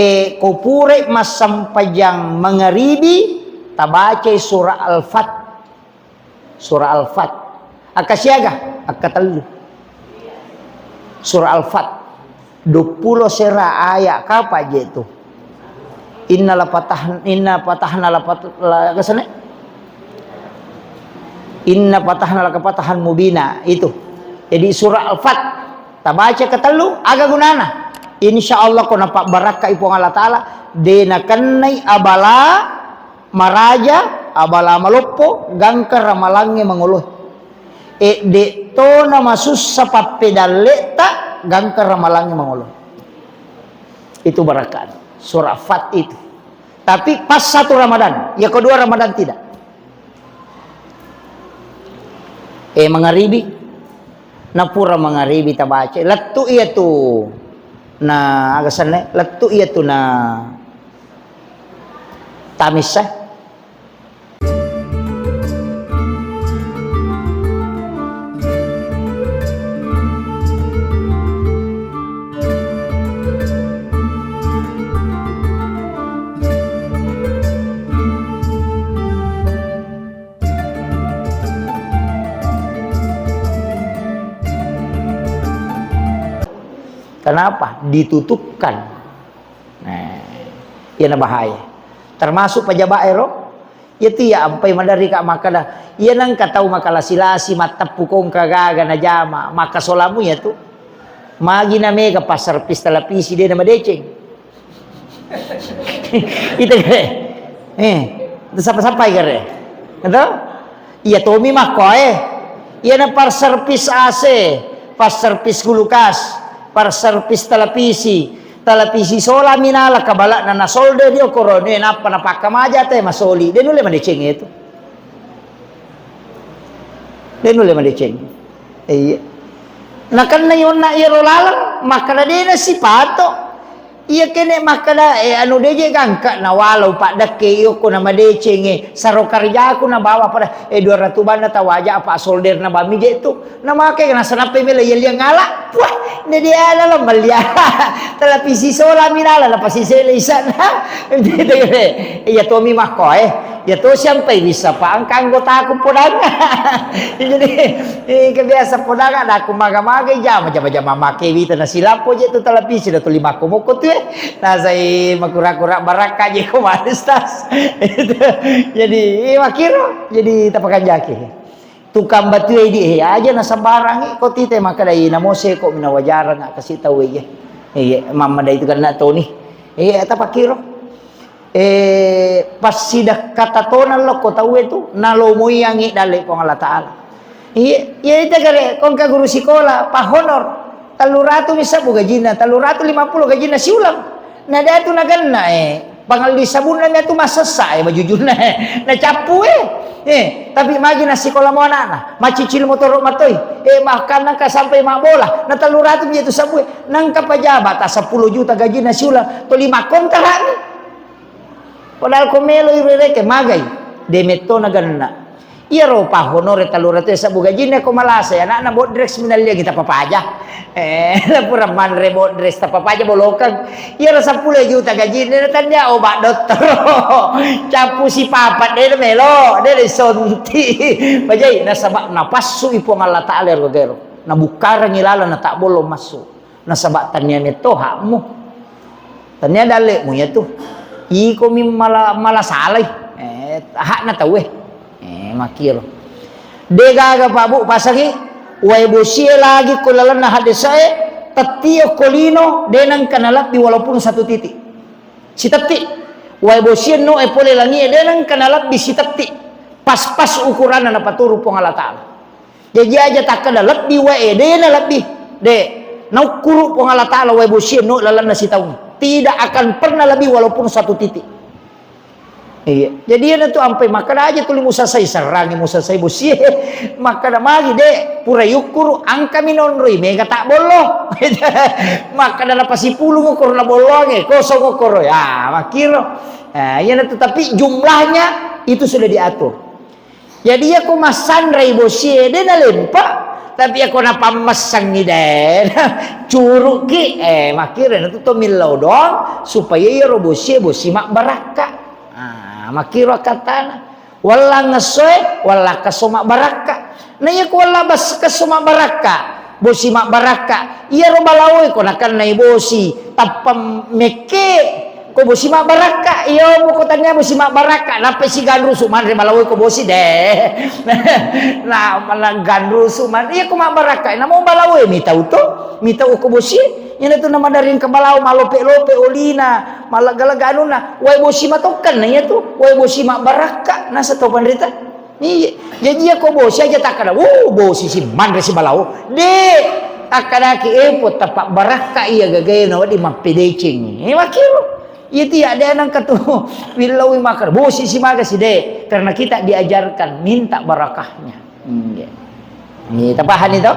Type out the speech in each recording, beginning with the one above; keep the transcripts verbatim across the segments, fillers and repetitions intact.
E, ko pura massempajang mangaribi, tabacai surah Al-Fat. Surah Al-Fat. Akkasiaga? Akkatellu. Surah Al-Fat. Duappulo sera ayat, kapa je tu? Inna la fatah-, inna fatahna la fat-, la, kesana? Inna fatahna laka fatahan mubina, itu. Jadi surah Al-Fat. Tabaca ketellu, aga gunana? Insya Allah ko napabbarakkai Puang Allah Ta'ala, de nakennai abala maraja, abala maloppo, gangka ramalangnge mangoloe. E, de to namasussa pappedalletta, gangka ramalangnge mangoloe. Itu barakat. Surah Fat itu. Tapi pas satu Ramadan, ya kedua Ramadan tidak. Eh, mangaribi. Napura mangaribi tabaca. Lettu iya tu. Na, aga senna? Lettu iya tu na tamissa. Kenapa? Ditutupkan. Nah, iyana bahaya. Termasuk pejabat ero, iya tu iya ampai maderri ka makkeda, iya nengka tau makalasi-lasi, matteppu kongka gaga najama, maka solamu iya tu. Magi na mega passervis televisi de na madeceng. Ita kare. Eh, sappa-sappai kare. Betul? Iya tomi makkoe. Iyana passervis A C, passervis kulkas, passervis televisi, televisi sola minala kabalakna nasolder dio korone, nappa napakkamaja te masoli. De nulle madeceng itu. De nulle madeceng. Iya. Nakenna yonna iyaro laleng, makkeda dena sipato. Iya kene makkeda, eh, anu deje gangka na walau paddekke iyo ko na madeceng, eh, saro karjaku na bawa pada, eh, dua ratu banna tawaja apa solder na bami je tu. Na make na sanappai mela iya liang ala. Wah, ne dia ala lembalia. Televisi sola minala na pasisele isana. Iya tomi makkoe. Ya to siampai bisa pa engka anggotaku podang. Jadi, eh, kebiasa podang ada aku maga-maga jama, jama-jama make wita na silapo je tu televisi da tu lima komoko tu, eh. Nasai makura-kura barakka je ko maestas. Jadi, eh, makiro, jadi tapakanjaki. Tukang batue idi, eh, aja na sembarangi, ko tite makkeda, "Ih, namo seko mina wajarang kasi tau, eh." Iya, mamma dai tu kena toni. Iya, tapakiro. Eh, passidekka tatona lokko tauwe tu, nalomoiangi dalle Puang Allah Ta'ala. Iya, iya, ita kare, kongka guru sikola, pa honor. Tellu ratu mi sebbu gajinna, tellu ratu lima puluh gajinna siulang. Na de tu nagenna, eh, pangelli sabunna mi tu masessa, eh, bajujunna, eh, nacappu, eh. Eh, tapi magi nassikola mo anakna, macicil motoro matoi, eh, bahkan nangka sampai mabbola, na tellu ratu mi tu sebbu, eh. Nangka pejabat, ta seppulo juta gajinna siulang, to lima kontrak mi. Padahal ko melo i rereke, magai, de metto nagenna. Iyaro pahonore tellu ratu e sebbu gajinna ko malasa, anakna bodrex minalliangi tappa paja. Eh, pura manre bodrex tappa paja bolokeng. Iyaro seppulo juta gajinna, na tania obat dottoro. Cappu sipapat, de melo, de sonti. Bajai, nasaba napassu i Puang Allah Ta'ala ero gero. Nabukkarangi laleng, na tabbollo massu. Nasaba tania metto hakmu. Tania dallemu iya tu. Iko mi mala, mala salai. Eh, hakna tauwe. Eh, makkiro. De gaga, Pak, Bu, pasangi wae bosie lagi ko lalenna haddesae, tetti okko lino, de nengka nalebbi walaupun satu titik. Sitetti. Wae bosie no e pole langie, de nengka nalebbi sitetti. Pas-pas ukuranna napaturu Puang Allah Ta'ala. Jaji aja takkeda lebbi wae, de na lebbi. De, naukkuru Puang Allah Ta'ala wae bosie no lalenna sitaung. Tidak akan pernah lebih walaupun satu titik. Iya. Jadi iyana tu ampai makkeda aja tuli musasai, serrangi musasai bosie. Makkeda magi, de, pura yukkuru, angkami nonroi, mega tak bollo. Makkeda napasipulung okoro na bolloange, kosong okoro. Ya, makkiro. Nah, iyana tu, tapi jumlahnya itu sudah diatur. Jadi, iya ko massanrai bosie, de nalempa, Tapi ako napammessangngi de, curuki, eh, makkiro na tu to millau doang, supaya iyaro bosie bosi mabbarakka. Ah, makkiro akkattana. Wella ngessoe, wella kesso mabbarakka. Na iya ko wella bas-, kesso mabbarakka, bosi mabbarakka. Iyaro balaoe ko nakennai bosi, tappa mekke. Ko bosi mabbarakka, iya mo ko tania bosi mabbarakka, nappa si ganrusu manre balaoe ko bosi de. Nah, malah ganrusu man, iya ko mabbarakka, namo balaoe mitau to, mitau ko bosi. Iyana tu namadarring ke balao malope-lope olina, malagga-lagga anunna. Wae bosi matokkan na iya tu, wae bosi mabbarakka, nasa to panrita. Iya, jaji iya ko bosi aja takkada, "Wuh, bosi si manre si balao." De, takkadaki, "Eh, po tapabbarakka iya gagae na wedding mappedeceng." Eh, makkiro. Iya tiya de nangka tu willaui makkada, "Bosi si maga si de." Karena kita diajarkan minta barakahnya. Iya. Ini tapahani to?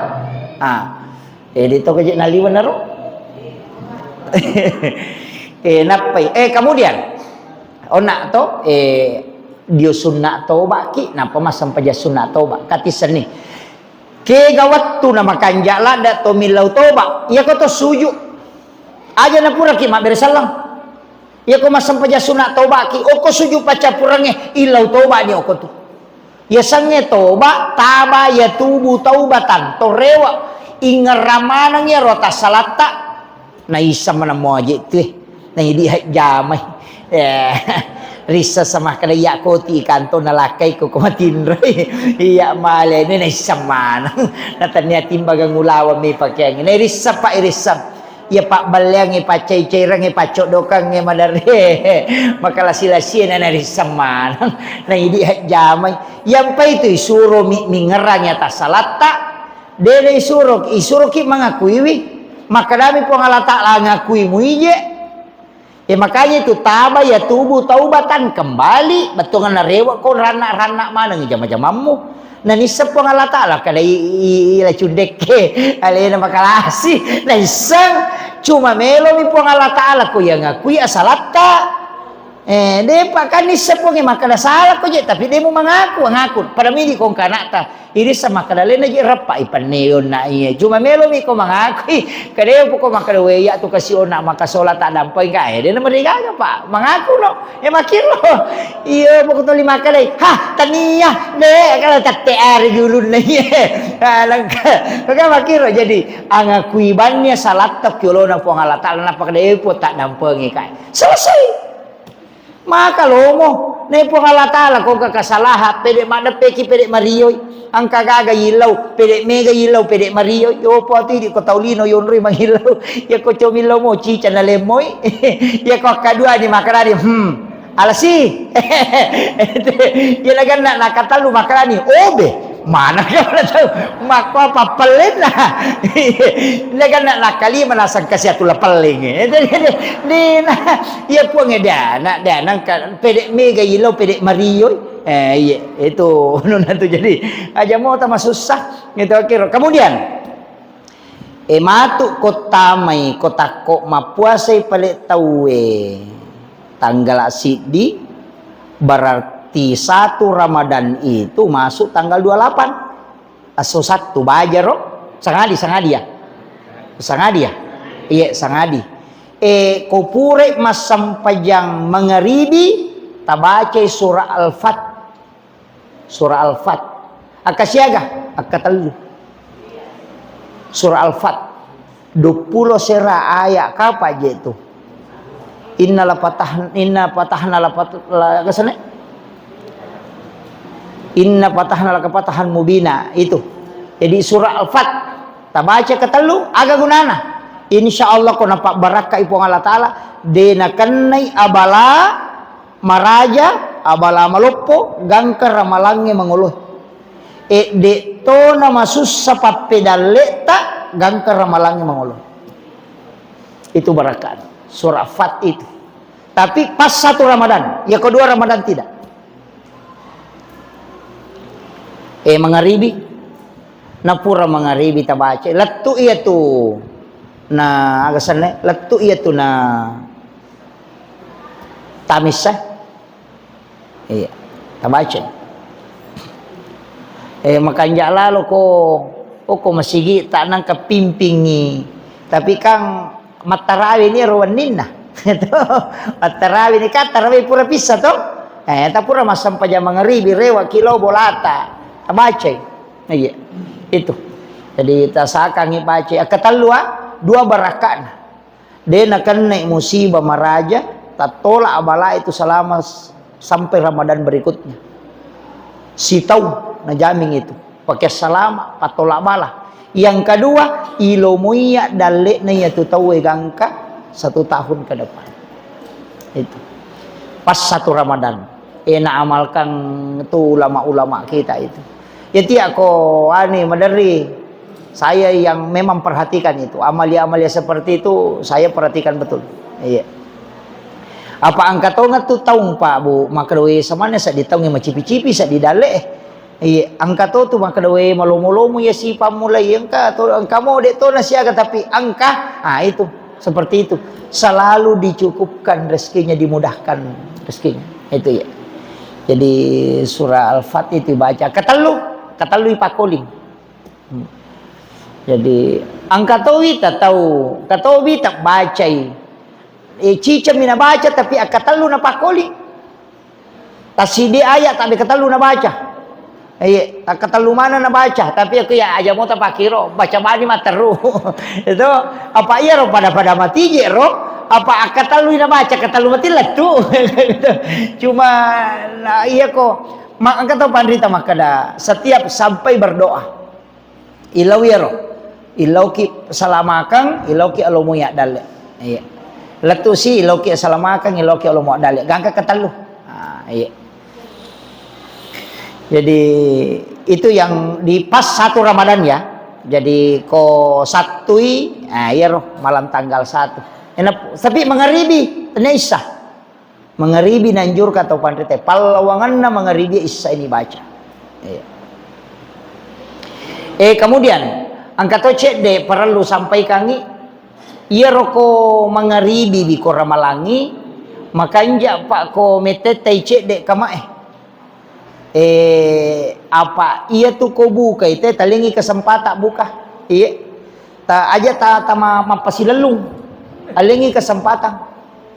Ah. Eh, di toko je naliweng naro. Eh, nappai. Eh, kemudian, onna to, eh, dio sunna toba ki, napa massempajang sunna toba. Katissenni. Kega wettu na makanja ladda to millau toba. Iya ko to suju. Aja na pura ki mabbere sallang. Iyako massempajang sunna tobaki, okko sujud paccappurengnge, illau tobani okko tu. Yasengnge toba, taba yatubu taubatan, to rewe, ingerrang maneng iyaro tassalatta, naisseng maneng muaje tu, eh. Naidi hajjamai. Eh, risseng samakkeda iya koti kanto nalakkai ko, ko matinroi. Iya maleni naisseng maneng. Natennia timbagang ulaweng mi pakeangnge. Nairisseng pa irisseng. Iya pabbelleang, iya paccai-caireng, iya paccoddokeng, iya maderri, makalasi-lasi, na narisseng maneng. Na idi hajjamai. Iyampai tu isuro mi-, mingerrang iya tassalatta. De na isuro, isuroki mangakuiwi. Makkedami Puang Allah Taala, "Ngakui muije." Ya makanya itu taba yatubu taubatan, kembali, bettuanna rewe ko ranna-ranna maneng jama-jamammu. Nanisseng Puang Allah Taala kada i, i, i, ila cundekke, alena makalasi, naisseng, cuma melomi Puang Allah Taala ko iya ngakui asalatta. Eh, depa kan nisseng Puang makkeda sala ko je, tapi demu mangaku, ngaku. Pada midi ko engka anakta, irisseng makkeda lena je reppa ipenneonna iya. Cuma melomi ko mangakui, kada poko makkeda we iya tu kasi onna makasola tak dampeng ka, eh, dena merigaga, Pak. Mangaku no. Eh, makkiro. Iya, poko tuli makkedai, "Hah, tania, de, kalau tette ari julunna iya." Ah, lengka. Maka makkiro, jadi, angakui banni salatta ki olona Puang Allah Taala, nappa kada epo tak dampengi kai. Selesai. Maka lomo, ne Puang Allah Taala, ko engka kesalahan, pede maddeppeki, pede marioi. Engka gaga yillau, pede mega yillau, pede marioi. Yo, po ati di ko tau lino yonroi mangillau. Ya ko comillau mo, cica na lemmoi. Ya ko akkaduani makkedani, hmm. Alasi. Ya naganna nakatellu makkedani, obe. Mana kau tau? Makko apa pellenna? Naganna nakalima nasang kasi atu lapelleng. Dina, iya Puang e dana, dana engka pede mega yillau, pede marioi. Eh, iya, itu nuna tu jadi. Aja mau tambah susah. Gitu akhir. Kemudian, E matu ko tamai ko takko mappuasai pale tauwe tanggala siddi, berarti satu Ramadan itu masuk tanggal dua lapan. Esso Sattu, bajaro. Sangadi, sangadi ya? Sangadi ya? Iya, sangadi. E, ko pura massempajang mangaribi, tabacai surah Al-Fat. Surah Al-Fat. Akka siaga? Akka tellu. Surah Al-Fat. Duappulo sera ayat kapa je tu? Inna la patah, inna patahna la pat-, la, kesana? Inna patahna laka patahan mubina itu. Jadi surah Al-Fat. Tabaca ketellu, aga gunana? Insya Allah ko napabbarakkai Puang Allah Taala, de nakennai abala maraja, abala maloppo, gangka ramalangnge mangoloe. E, de to na masussa pappedalletta, gangka ramalangnge mangoloe. Itu barakat. Surah Fat itu. Tapi pas satu Ramadan, ya kedua Ramadan tidak. E, mangaribi. Napura mangaribi tabaca. Lettu iya tu. Na, aga senna? Lettu iya tu na Tamissa. Iya, tabaca. Eh, makanja lalo ko Okko masigi ta nangka pimpingi. Tapi kang mattarawe ni ro wenninna. Mattarawe ni kan tarawe pura pissa to. Eh, ta pura massempajang mangaribi rewa kilo bolata. Tabacai. Iya. Itu. Jadi tasakangi bacai. Akatellua, dua barakakna. De nakenna musibah maraja, tattola bala itu selama s-, sampai Ramadan berikutnya. Sitaung najamin itu. Pakai salama, pattola bala. Yang kedua, ilomoiya dalle'na iyatu tauwe gangka satu tahun ke depan. Itu. Pas satu Ramadan. Eh, naamalkan tu ulama-ulama kita itu. Ya, tiak ko anu, maderri. Saya yang memang perhatikan itu. Amalia-amalia seperti itu saya perhatikan betul. Iya. Apa engka tongeng tu taung, Pak, Bu, makkedawe samana seddi taung macipi-cipi seddi dalle. Iya, engka to tu makkedawe malomo-lomo ya si pammulai, engka to, engka mo de to nasiaga tapi engka. Ah, itu. Seperti itu. Selalu dicukupkan rezekinya, dimudahkan rezekinya. Itu ya. Jadi surah Al-Fatihah itu baca. Ketellu, ketellu ipakoling. Hmm. Jadi engka towi ta tau, engka towi ta bacai. Eh, cicami nabaca tapi akatellu napakoling. Tasidi ayat tapi ketellu nabaca. Iya, ketellu mana nabaca, tapi aku ya aja mau tapakiro, baca bani matteru. Itu apa iya ro pada-pada mati je ro, apa akatellu nabaca, ketellu mati lettu. Cuma nah, iya ko, ma-, engka tau panrita makkeda, setiap sampai berdoa. Illau iyaro. Illauki salamakang, illauki alomo ya dalle. Iya. Lettu si illauki salamakang, illauki alomo dalle. Gangka ketellu. Ah, iya. Jadi itu yang di pas satu Ramadan ya. Jadi ko sattui, ah, iyaro malam tanggal satu. Enak, tapi mengaribi, tenne issa. Mengaribi nanjurka tau panrita, pallawangenna mengaribi issa ini baca. Iya. Eh, kemudian, engka to cedde parellu sampaikangi, iyaro ko mengaribi biko ramalangi, makanja pa ko mettettai cedde kamae. Eh, apa iya tu ko bukai te talengi kesempatan buka. Iya. Ta-, aja ta-, tama-, mappasilellung. Alengi kesempatan.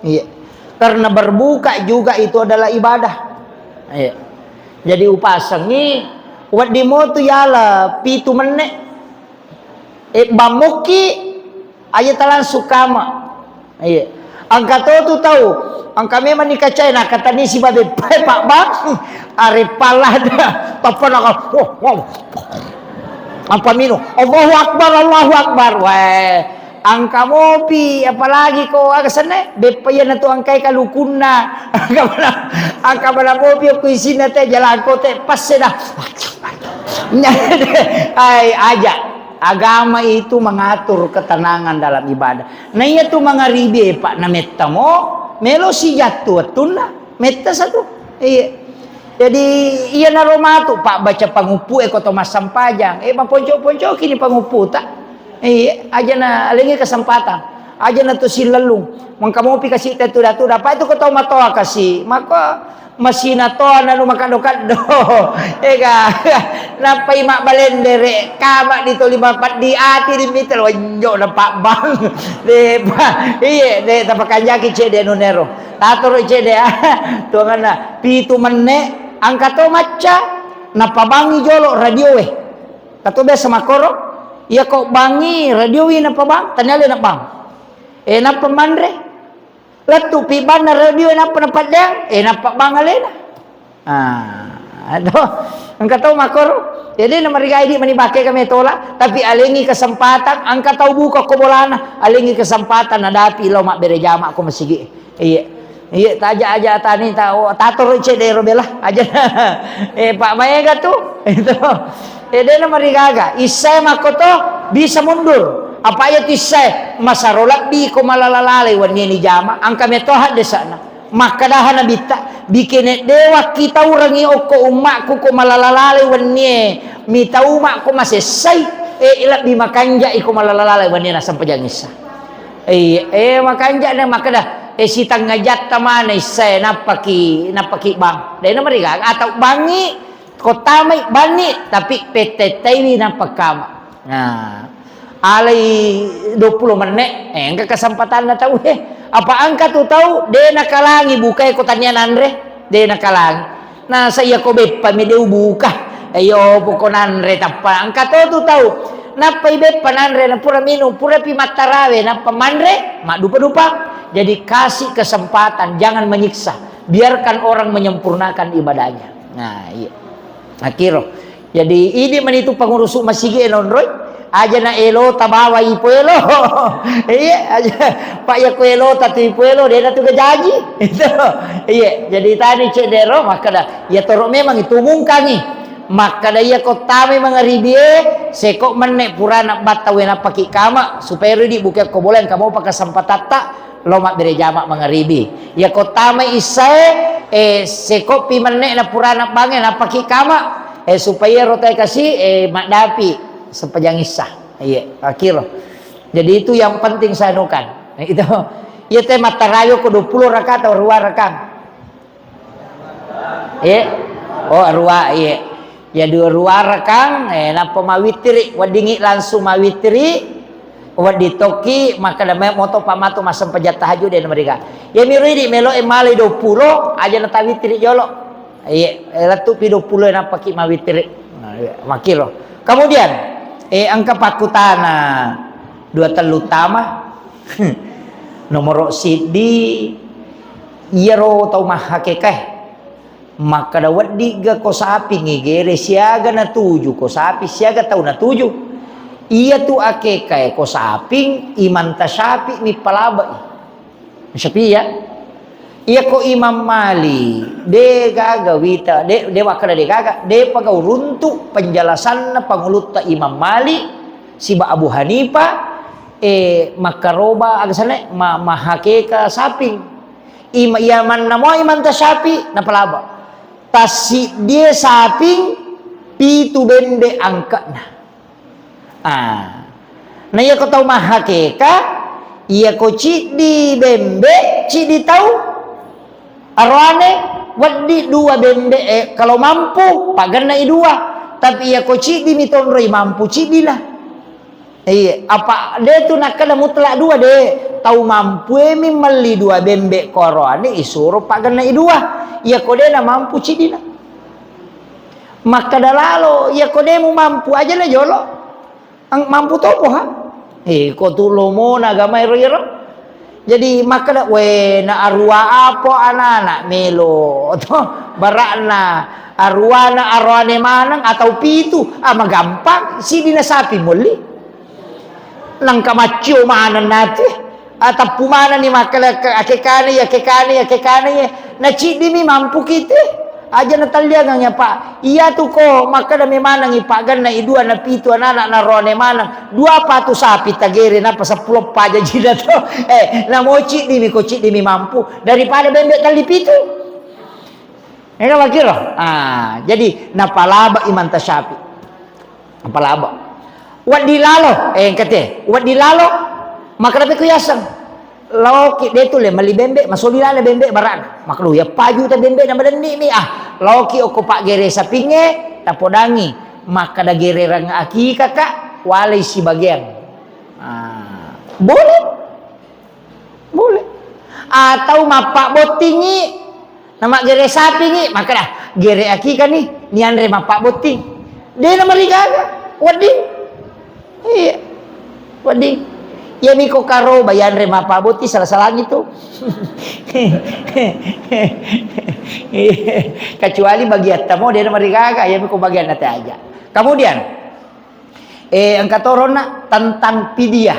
Iya. Karena berbuka juga itu adalah ibadah. Iya. Jadi upasengi, wedding mo tu yala pitu menne. Eh, bammukki, aja ta langsung kama. Iya. Engka to tu tau, engka memang ni kacai, na katani si babe, "Pai, Pak Bang." Are pala ada. Tappa na, oh, wow. Apa minu? "Allahu Akbar, Allahu Akbar." Weh, engka mopi, apalagi ko aga senne, beppa iya na tu engkai kalukunna. Engka bala, engka bala mopi ko isinna te, jalangko te, passe dah. Ai, aja. Agama itu mengatur ketenangan dalam ibadah. Nah, iya tu mangaribi, Pak, na metta mo, melo si jattu wettunna, metta satu. Iya. Jadi, iya naro matu, Pak, baca panguppu e ko to massampajang. Eh, maponco-ponco kini panguppu ta. Iya, aja na alengi kesempatan. Aja na tu silellung. Mengka mopi kasi te tuda-tuda. Apa itu ko tau matoa kasi. Maka masina toa nanu makaddo-kaddo. Ega, nappai mabbalendere, kama di toli mapeddi ati di mitel, wenjo na pabbang. De, pa, iye, de, tapakanjaki cede nunero. Tatoro cede, ah, tuanganna, pitu menne, angka to macca, napabangi jolo radio e. Kato biasa makoro, iya ko bangi radio e napabang, taniale nabang. Eh, nappa manre. Lettupi banna radio e nappa napaddeang, eh, nappa bang alena. Ah, aduh, engka tau makkoro. Jadi namarigai di mani bakke kami tola, tapi alengi kesempatan, engka tau buka ko bolana, alengi kesempatan nadapi lao mabbere jama ko masigi. Iya. Iya, taja aja tani ta, oh, tatoro cedde ro bela aja. Eh, Pak maega tu. Itu. Eh, de namarigaga, issae makkoto bisa mundur. Apa iya tu issae masaro labbi ko malala-lalai wennie ni jama, angka meto haddesana. Makkadaha nabitta, bikene de wakkitaurengi okko ummakku ko malala-lalai wennie, mitau makko masessai, eh, lebbi makanjai ko malala-lalai wennie nasampajang issa. Eh, eh, makanja na makkeda, eh, sitengnga jatta mana issae nappaki, nappaki bang. De namarigaga, atau bangi, Ko tamai banni, tapi pettettaiwi nappa kama. Nah, alai duappulo menne', eh, engka kesempatanna tau, eh. Apa engka tu tau, de' nakalangi bukae ko tania nanre, de' nakalangi. Nah, sa iya ko beppa mi de' ubuka. Eh, iyo, poko nanre tappa. Engka to tu tau. Nappa i beppa nanre, na pura minung, pura pi mattarawe, nappa manre, maddupa-dupa. Jadi kasih kesempatan, jangan menyiksa. Biarkan orang menyempurnakan ibadahnya. Nah, iya. Akiro. Jadi, idi mani tu pengurusu masigi e nonroi, aja na elo tabawa ipoelo. Iya, aja. Pak ya ko elo tatu ipoelo, de' na tu gajaji. Itu. Iya, jadi tani cedero, makkada, ya toro memang itu mungkangi. Makkada iya ko tamai mangaribie, seko menne' purana batta wena paki kama, supaya ridi buke ko boleh engka mopa kesempatatta, lo mabbere jama mangaribi. Iya ko tamai issae, eh, sekopi menne' na purana bange, nappaki kama, eh, supaya rotae kasi, eh, maddapi sempajang issa. Iya, akiro. Jadi itu yang penting saya anukan. Itu. Iya te mattarayo ko duappulo rakaat atau rua rakaat. Iye. Oh, arua, iye. Ya, dua, rua rakang, eh, nappa mawitiri, weddingi langsung mawitiri, wedding tokki, makkada me moto pa matu massempajang tahajud de' namariga. Ya, miro idi melo e malai duappulo, aja na tawitiri jolo. Iye, eh, lettu pi duappulo e nappaki mawitiri. Nah, iya, makkiro. Kemudian, eh, engka pakkutana dua tellu tama. Nomoro siddi, iyaro tau mahakekae. Makkada, weddigga ko sapingngi gere siaga natuju ko saping siaga tau natuju? Iyatu akekae ko saping, Imam Tasyafi mi palabai. Syafi'i ya? Iya ko Imam Mali, de gaga wita, de, de wakkada de gaga, de pagau runtu penjelasanna pangulutta Imam Mali siba Abu Hanifah, eh, makkaroba aga sana, ma, mahakeka saping. Ima-, iya manna mua Imam Tasyafi napalaba. Tassiddie saping pitu bembe angka'na. Ah. Na iya ko tau mahakeka, iya ko ciddi bembe, ciddi tau aroane, weddi dua bembe, eh, kalau mampu, paganna i dua. Tapi iya ko ciddi mi tonroi mampu, ciddina. Iya, apa de tu nakkeda mutlak dua de. Tau mampu e mi melli dua bembe ko aroane isuro paganna i dua. Iya ko de na mampu ciddina. Makkeda lalo, iya ko de mu mampu aja na jolo. Ang-, mampu topo ha? Eh, ko tu lomona agama ero iyaro. Jadi makkeda, "We, na arua apo anana melo to barakna aruana aroane maneng atau pitu?" Ah, magampang, sidina sapi molli. Nangka maccio maneng nate. Atappu manenni makkeda ke-, akekane, akekane, akekane. Na ciddimi mampu kite. Aja natalliangang ya, Pak. Iyatu ko makkeda memanengi pagganna i dua na pitu anana na roane maneng. Dua patu sapi tagere napa seppulo paja jina to. Eh, namo ciddimi ko ciddimi mampu daripada bembe talli pitu. Ega makiro? Ah, jadi napalaba Imam Tasyafi. Napalaba. Weddi lalo, eh, engkate. Weddi lalo, makkeda pe ku yaseng. Laoki de tu le melli bembe, masoli lale bembe barana. Makkeda ya paju ta bembe na madenni mi. Ah, laoki okko paggere sapingnge, tapodangi. Makkeda gererang akika ka, walai sibageang. Ah, boleh. Boleh. Atau mappabbottingi, namaggere sapingi, makkeda, "Gere akika ni, nianre mappabbotting." De namarigaga, wedding. Iya. Wedding. Iya miko karoba, yanre mappabbotting, salah-salangi tu. Kecuali bagiatta mo, de namarigaga, iya miko bagianna te aja. Kemudian, Eh, engka toronna tentang pidia.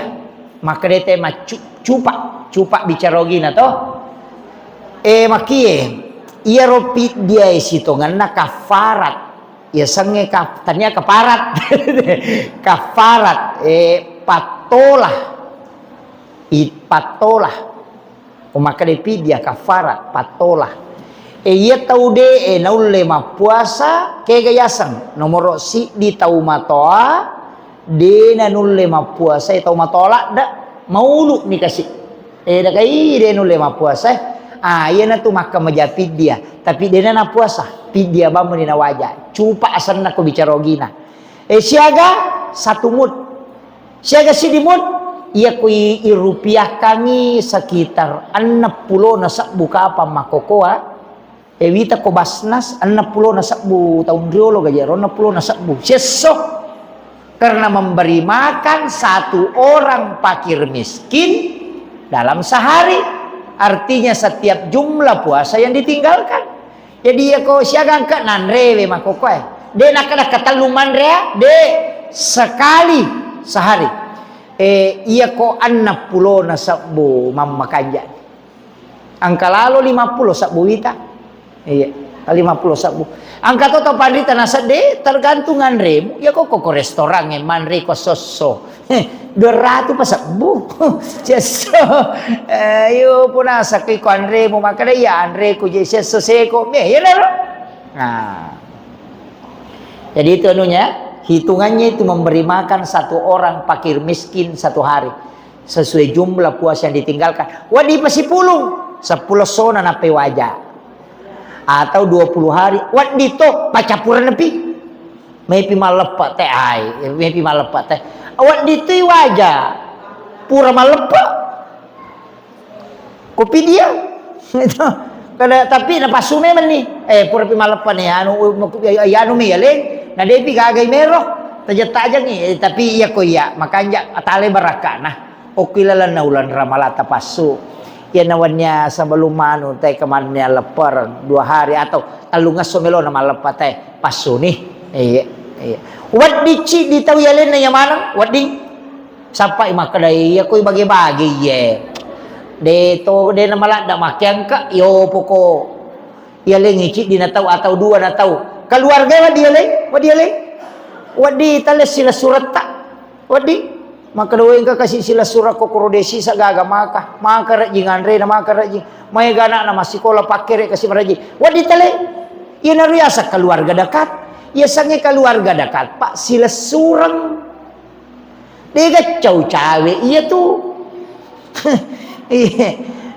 Makkedai te maccu-, cupa, cupa bicara ogina to. Eh, makkie, iyaro pidia e sitongenna kafarat. Yasengnge kaf-, tania kafarat. Kafarat, eh, pattola. I-, pattola. Ko makkeda pidia kafarat, pattola. E, iya tau de'e naulle mappuasa, kega yaseng? Nomoro siddi tau matoa, de nanulle mappuasa, e, tau matoa ladde, maulu ni kasi. E, dakai de nulle mappuasa, e. Ah, iyanatu makkamaja pidia, tapi de na napuasa, pidia bammu ni nawaja. Cupa asenna ko bicara ogina. E, siaga satu mud. Siaga siddi mud? Iya ko i-, irupiahkangi sekitar enneng pulo na sebbu kapang makkokoa. E, wita ko Basnas, enneng pulo na sebbu taung riolo gaji ero, enneng pulo na sebbu. Siesso. Karena memberi makan satu orang fakir miskin dalam sehari. Artinya setiap jumlah puasa yang ditinggalkan. Jadi iya ko siaga engka nanrewe makkokoe. De nakkeda katellu manrea, de sekali sehari. E, iya ko enneng pulo na sebbu mammakanja. Engka lalo lima pulo sebbu wita. Iya, lima pulo sebbu. Engka to tau panrita nasedde, tergantung anremu. Ya ko, ko, ko restoran e manre ko sosso. Heh, dua ratu pa sebbu. Siesso. Eh, yo punasa ki ko anremu, makkeda iya anreku je siesso seko. Me, ya naro. Nah. Jadi itu anunya, hitungannya itu memberi makan satu orang fakir miskin satu hari. Sesuai jumlah puasa yang ditinggalkan. Wedding pasipulung, seppulo essona nappai waja. Atau dua puluh hari, wedding to pacappureng pi. Mepi malleppe te, ai, mepi malleppe te. Wedding tu waja. Pura malleppe. Kopi dia. Itu. Kada, tapi napassu memang ni. Eh, pura pi malleppe ni, anu, anu mi yaleng, na depi gagai mero. Tajeng-tajeng ni, eh, tapi iya ko iya, makanja atale barakana. Okki lalenna uleng Ramalang tapassu. Iyana wennia sebelum anu, te kemannia leppereng dua hari atau tellung esso melona malleppa te passuni. Iya, iya. Wedding ciddi tau yalenna iya maneng, wedding. Sappai makkeda iya koi bage-bage iye. De to, de na maladda makkeangka, yo poko. Yalengngi ciddi na tau atau dua na tau. Keluarga wedding yaleng, wedding yaleng. Wedding tale silessuretta. Wedding, makkeda, "Wé, engka kasi silessureng ko koro dé sisa gaga maka, maka rejjing anréna, maka rejjing. Maéga ana'na massikola pakkéré kasi marejjing." Wedding talé. Iyanaro yaseng keluarga dekat. Yasengngé keluarga dekat, Pak, silessureng. Dé gaccau cawé iya tu. Iya.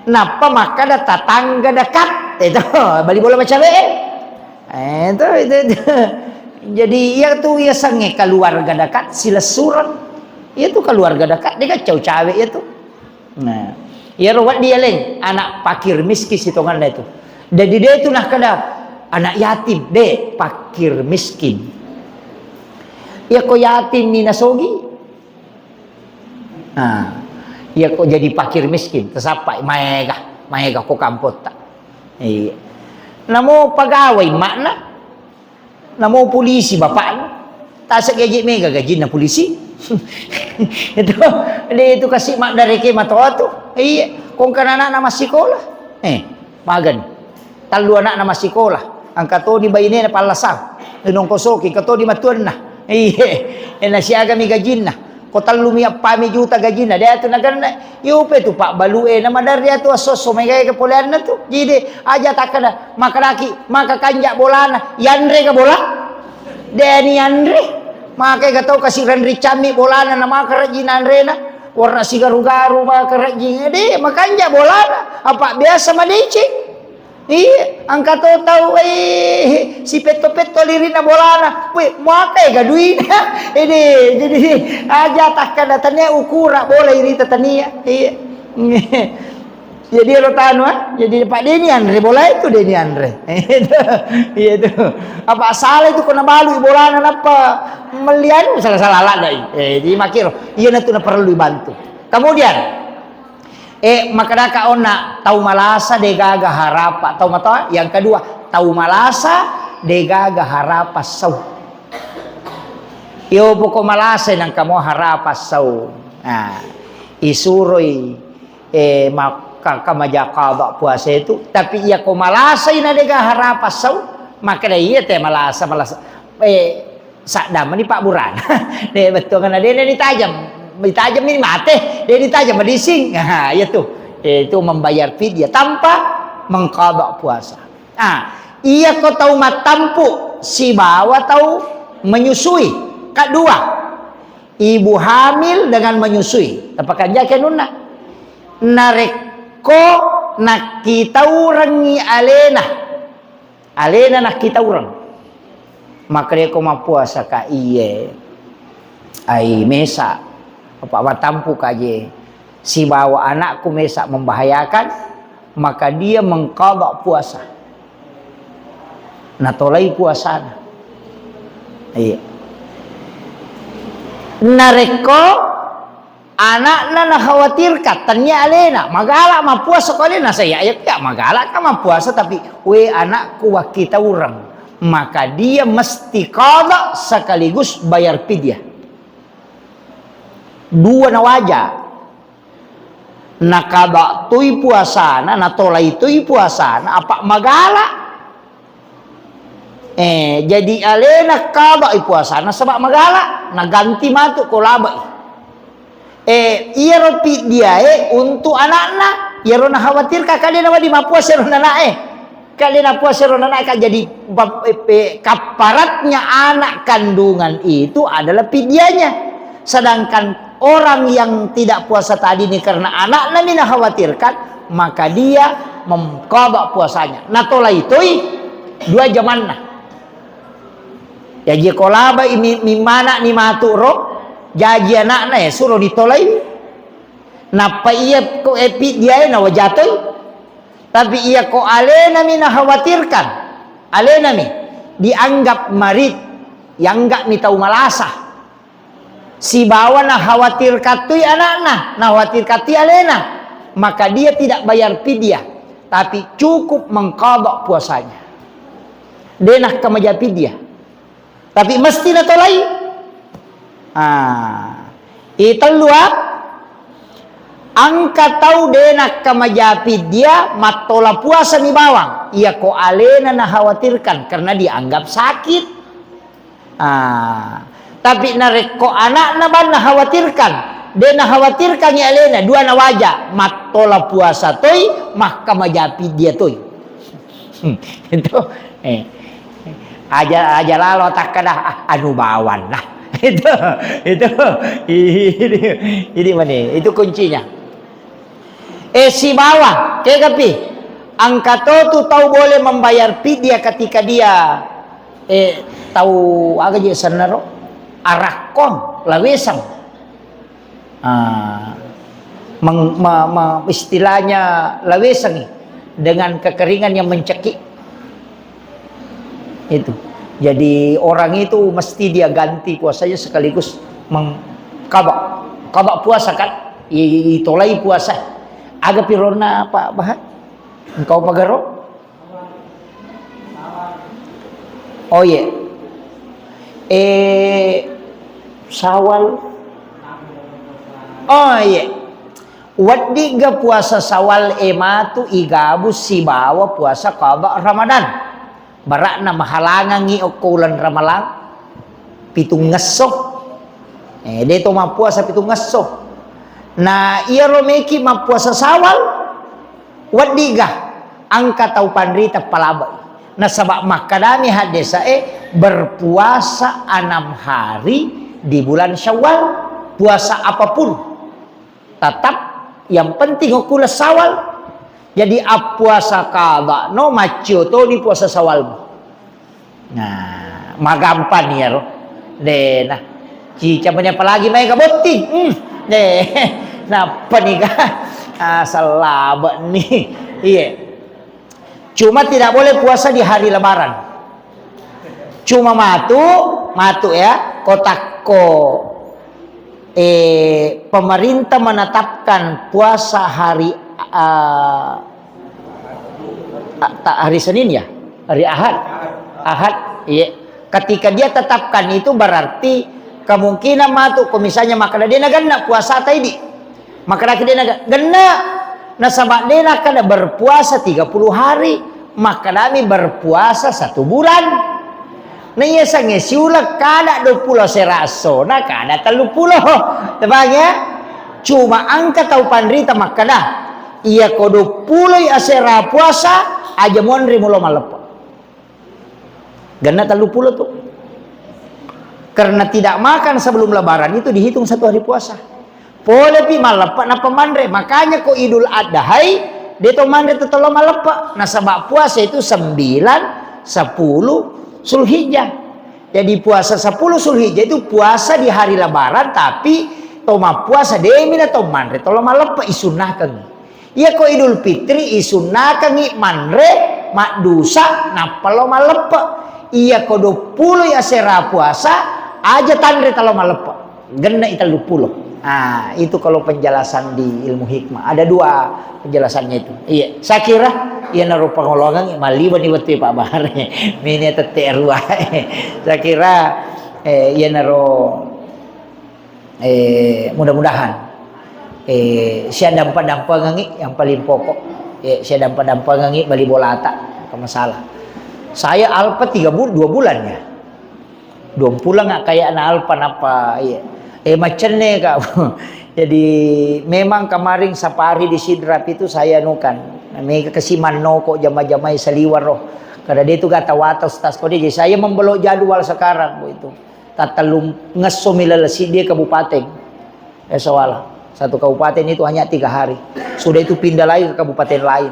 Nappa makkeda tetangga dekat. Itu, bali bola macawé. Eh, itu, itu, itu. Jadi, iya tu, iya sengngé keluarga dekat, silessureng. Iya tu keluarga dekat, dé gaccau cawé iya tu. Nah, iyaro wedding yaleng, anak fakir miskin sitongenna itu. Jadi, dé tu nakkeda anak yatim, dé, fakir miskin. Iya ko yatim mi nasogi. Nah, iya ko jadi fakir miskin, tasappai, maéga, maéga ko kampotta. Iya. Namo pegawai makna, namo polisi bapakna, tasek gaji méga gajinna polisi. Itu, dé itu kasi maddaréké matoa tu. Iya, kongkana anakna massikola. Eh, magani. Tallu anakna massikola, engka toni bainéna pallasang, nongkosoki, engka toni matuanna. Iye, eh, nasiagami gajinna. Ko tellumi eppami juta gajinna, dé atu nagenna. Iyope tu pabbalu'é, namaderri atu esso-esso maéga-éga poléanna tu. Jadi dé aja takkeda, makkedaki, maka kanja bolana, yanréga bola? Dé niyanré. Makéga tau kasi renricammi bolana, namaka rejjing nanréna. Warna sigaru-garu maka rejjing. Dé, makanja bolana. Apa biasa madécéng. Iya, engka to tau, eh, sipetto-petto lirina bolana. Wé, makéga duina. Ini, jadi aja takkeda tania ukura bola irita tania. Iya. Jadi ero tanu, ah, jadi Pak Deni anré bola itu Deni anré. Itu. Iya itu. Apa salah itu kena balu bolana nappa melli anu salah-salah ladai. Eh, jadi makiro. Iya natu na perlu dibantu. Kemudian, Eh, makkedaka onna, tau malasa dégaga harapa, tau matoa. Yang kedua, tau malasa dégaga harapa sau. Yo poko malasa nangka mo harapa sau. Nah, isuroi, eh, maka kamaja qada puasa itu, tapi iya ko malasai na déga harapa sau, makkeda iya té malasa, malasa. Eh, Sadda mani pabburana. Dé bettuanna dé, dé ditajeng. Ditajeng mi maté, dé ditajeng madising. Ha, iya tu. Eh, itu membayar fidyah tanpa mengqadha puasa. Ah, iya ko tau mattampu sibawa tau menyusui. Kedua, ibu hamil dengan menyusui. Tapakanjaki anunna. Narékko nakkitaurengngi aléna. Aléna nakkitaureng. Makkedako mappuasaka, iye. ai mesa, apa watampu kaje sibawa anakku mesa membahayakan, maka dia mengqadha puasa. Natolai puasana. Iya. Narekko anakna nakhawatirkan, tennia alena, magala mappuasa ko alena, saya ya, ya magala ka mappuasa, tapi, "We, anakku wakkitaureng," maka dia mesti qadha sekaligus bayar fidyah. Dua nawaja. Nakaba toi puasana, natolai toi puasana, apa magala. Eh, jadi alena kabai puasana saba magala, naganti matu ko labai. Eh, iyaro piddiae untuk anakna, iyaro nakhawatirkan kade nawadi mappuasa ro nanae. Kade napuasa ro nanae, jadi bab-, eh, pe-, kafaratnya anak kandungan itu adalah fidyahnya. Sedangkan orang yang tidak puasa tadi ini karena anakna mi nakhawatirkan, maka dia mengqadha puasanya. Natolai toi dua jamanna. Jaji ko labai mi-, mimmana ni matu ro, jaji anakna ya suro ditolai. Nappa iya ko epi diae nawajatoi. Tapi iya ko alena mi nakhawatirkan, alena mi dianggap marid, ianggap mi tau malasa. Sibawa nakhawatirkan tui anakna, nakhawatirkan tui alena, maka dia tidak bayar fidyah, tapi cukup mengqadha puasanya. De nakkamaja fidyah. Tapi mesti natolai. Ah. Itellu, ah, engka tau de nakkamaja fidyah, mattola puasa mi bawang. Iya ko alena nakhawatirkan karena dianggap sakit. Ah, tapi narekko anakna bang nakhawatirkan, de nakhawatirkan alena, dua nawaja, mattola puasa toi, makkamaja fidyah toi. Hmm, itu, eh, aja, aja lalo takkada, ah, anu bawang lah. Itu, itu, ini, ini mana? Itu kuncinya. Eh, sibawa, kegapi? Engka to tu tau boleh membayar fidyah ketika dia, eh, tau aga je sennaro? Arakkong, lawesang. Ah, meng-, ma-, ma-, istilahnya lawesangi dengan kekeringan yang mencekik. Itu. Jadi orang itu mesti dia ganti puasanya sekaligus meng-, qadha, qadha puasa kan? I-, i-, itolai puasa. Aga pironna Pak Bahar? Engkau pagaro? Oh, iya. Eh, Syawal. Oh, iya. Weddigga puasa Syawal e matu igabung sibawa puasa qadha Ramadan. Barakna mahalangangngi okko uleng Ramalang pitungngesso. Eh, de to mappuasa pitungngesso. Na iyaro meki mappuasa Syawal, Weddigga engka tau panrita palabai. Nasaba makkadami haddesae, berpuasa enam hari di bulan Syawal, puasa apapun tetap, yang penting okko uleng Syawal. Jadi appuasa qadha no, maccio toni puasa Syawalmu. Nah, magampang iyaro. De, nah. Cicamani apalagi maega botting. Hmm. De, nappa niga? Ah, sallabe ni. Iya. Cuma tidak boleh puasa di hari Lebaran. Cuma matu, matu ya, kotakko, eh, pemerintah menetapkan puasa hari, ah, Ah, ta-, hari Senin ya? Hari Ahad? Ahad, iya. Ketika dia tetapkan itu berarti kemungkinan matu, ko misalnya makkeda de nagenna puasa taidi. Makkeda de nagenna, genna. Nasaba de nakkeda berpuasa tiga puluh hari, makkedami berpuasa satu bulan. Na iya sange siuleng kada duappulo asera essona, kada telluppulo. Tepang ya? Cuma engka tau panrita makkeda, iya ko duappuloi asera puasa, aja monri mulo malleppe. Genna telluppulo tu. Karena tidak makan sebelum Lebaran itu dihitung satu hari puasa. Polepi malleppe nappa manre. Makanya ko Idul Adhai, de to manre to tello malleppe. Nasaba puasa itu sembilan, sepuluh Zulhijjah. Jadi puasa sepuluh Zulhijjah itu puasa di hari Lebaran, tapi to mappuasa demi na to manre to lo malleppe, isunnahkangngi. Iya ko Idul Fitri isunnahkangngi manre maddusa nappa lo malleppe. Iya ko dua puluh asera puasa aja tanre talo malleppe. Genne'i telluppulo. Ah, itu kalau penjelasan di ilmu hikmah. Ada dua penjelasannya itu. Iya, saya kira iyanaro pangoloangengngi malliwani wettu Pak Bahar. Mini tette rua. Saya kira, eh, iyanaro, eh, mudah-mudahan, eh, sia dampa-dampangengngi yang paling pokok. Eh, sia dampa-dampangengngi bali bolata, ke masalah. Saya alpa tiga bul-, dua bulan ya. Duampulang kayakna alpa nappa, iya. Eh, macenne, Kak. Jadi, memang kemarin safari di Sidrap itu saya anukan. Mega kasi mannoko jama-jamai saliweng ro. Kada de tu gata wata Ustaz kode. Jadi, saya membelok jadwal sekarang, Bu, itu. Tattellung ngesso mi lele siddi kabupaten. Eh, Sawala. Satu kabupaten itu hanya tiga hari. Sudah itu pindah lagi ke kabupaten lain.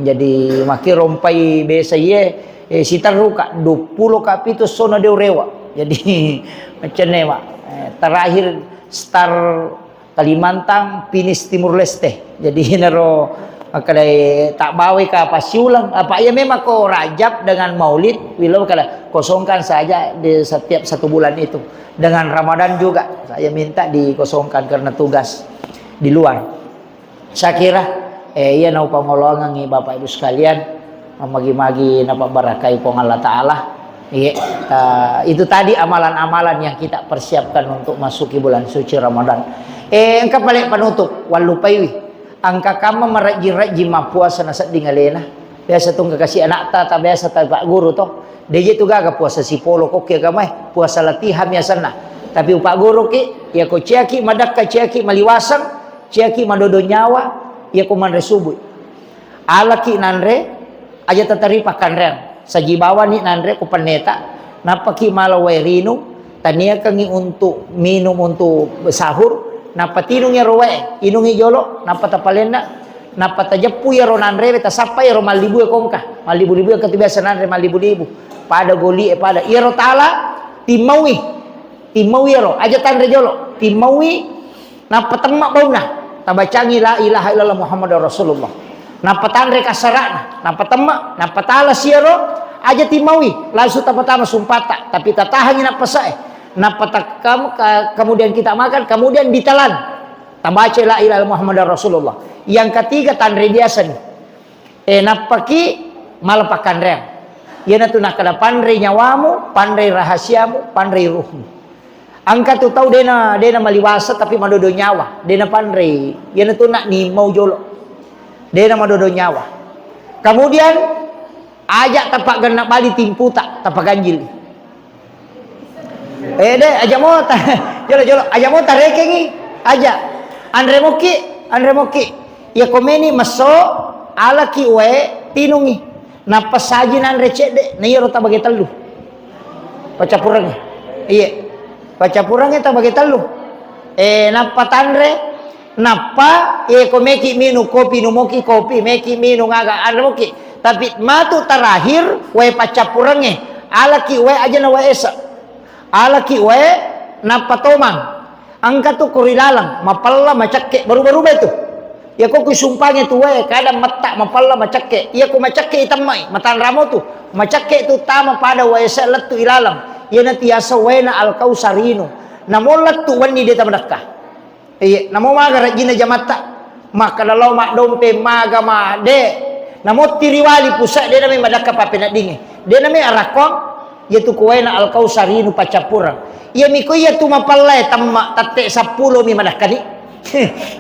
Jadi, makkiro mpai biasa iye, eh, siterru ka, duappulo ka pitu sona de urewa. Jadi, macenne, Mak. Eh, terakhir start Kalimantan, finish Timur Leste. Jadi, naro makkedai tak bawai ka pasiuleng. Apa iya memang ko Rajab dengan Maulid, wilo kada kosongkan saja di setiap satu bulan itu. Dengan Ramadan juga saya minta dikosongkan karena tugas di luar. Saya kira, eh, iya naupangoloangengngi Bapak Ibu sekalian, mamagi-magi napabbarakai Puang Allah Ta'ala. Iya, eh, itu tadi amalan-amalan yang kita persiapkan untuk masuki bulan suci Ramadan. Eh, engka pale penutup, wallupaiwi. Engka kamma marejji-rejji mappuasa nasedding alena. Biasa tu engka kasi anakta, ta biasa ta Pak Guru to. Deje tu gaga puasa sipolo kokki agamae, puasa latihan biasanna. Tapi upagguruki, iya ko ciaki madakka, ciaki maliwaseng, ciaki madodo nyawa, iya ko manre subuh. Alaki nanre, aja tateri pakkanreang. Saji bawani nanre ko penneta, nappaki mala wae rinung, taniakangi untuk minum untuk sahur, nappa tinungi ro wae, inungi jolo, nappa tapalenna, nappa tajeppu iyaro nanrewe, tasappa iyaro mallibu e kongka, mallibu-libu e engka tu biasa nanre mallibu-libu, pada goli e pada. Iyaro tala, timmaui, timmaui iyaro, aja tanre jolo, timmaui, Nappa temma baunna, tabacangi la ilaha illallah Muhammadar Rasulullah. Nappa tanre kasara'na, nappa temma, nappa tala siaro, aja timmaui, langsung tapatama sumpatta, tapi tatahangi nappasae. Nappa takkam-, ka-, kemudian kita makan, kemudian ditelan. Tabaca la ilaha illallah Muhammadar Rasulullah. Yang ketiga tanre biasa nih. Eh, nappaki mala pakkanreang. Iyanatu nakkeda, panrei nyawamu, panrei rahasiamu, panrei ruhmu. Engka tu tau dena, dena maliwasa tapi madodo nyawa, dena panrei. Iyanatu nak nimmau jolo. Dena madodo nyawa. Kemudian, aja tapaggenna bali timputa, tapaganjili. Eh, de, aja mo ta-, jolo, jolo, aja mo tarekengi, aja. Anre moki, anre moki. Iya komeni messo, alaki wae, tinungi. Nappa saji nanre cedde, na iyaro tabage tellu. Paccappurengnge. Iye. Paccappurengnge tabage tellu. Eh, nappa tanre, Nappa, eh, ko meki minung kopi, numoki kopi, meki minung aga, anre moki. Tapi matu terakhir, wae paccappurengnge, alaki wae aja na wae ese. Alaki wae, nappa tomang. Engka tu ko ri laleng, mapella, macekke, berubah-rubah itu. Iya ko ku sumpange tu wae, kadang metta, mapella, macekke. Iya ko macekke itemmai, matanramo tu. Macekke tu tama pada wae ese lettu ilaleng. Iyana tiasa waena Al-Kausar inu. Namo lettu wenni de tamadekka. Iye, namo maga rejjinna jamatta. Makkeda lao maddompe maga ma, de. Namo tiriwali pusat de nami madakka pappeneddingnge. De nami arakkong, iyatu kuwaena Al-Kausar inu paccappureng. Iyami ko iyatu mapallae temma tette seppulo mi madakkani.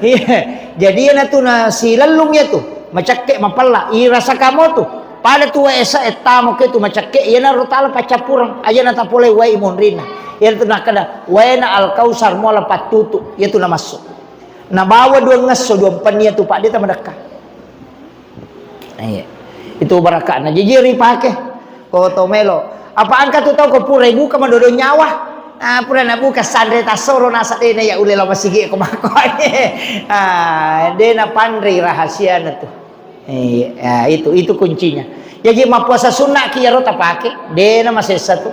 Iya. Jadi iyanatu na silellung iyatu, macakke mapella, irasa kamotu. Pada tu wae esa ettamo ke tu macakke, iyanaro tala paccappureng, aja na tapolei wae monrinna. Iyanatu nakkeda, waena Al-Kausar muala pattutu, iyatu namassu. Nabawa duangngesso, duampenni iyatu, Pak, de tamadekka. Iya. Itu barakana. Jaji ripake. Ko to melo. Apa engka tu tau ko pura buka madodo nyawa. Ah, pura nabuka sanre tassoro nasa de na iya ule lao masigi ko mako. Ah, de na panrei rahasiana tu. Iya, itu, itu kuncinya. Jaji mappuasa sunna ki iyaro tapake, de na masessa tu.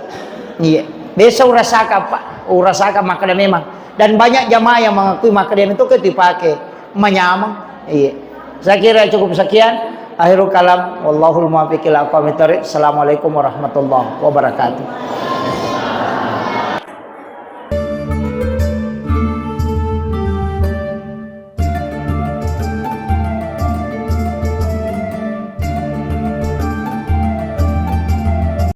Iya. Biasa urasaka, Pak, urasaka makkeda memang. Dan banyak jamaah yang mengakui makkeda itu ke dipakai menyamang. Iya. Saya kira cukup sekian. Akhirul kalam, wallahul muwaffiq ila aqwamit thariq. Assalamualaikum warahmatullahi wabarakatuh.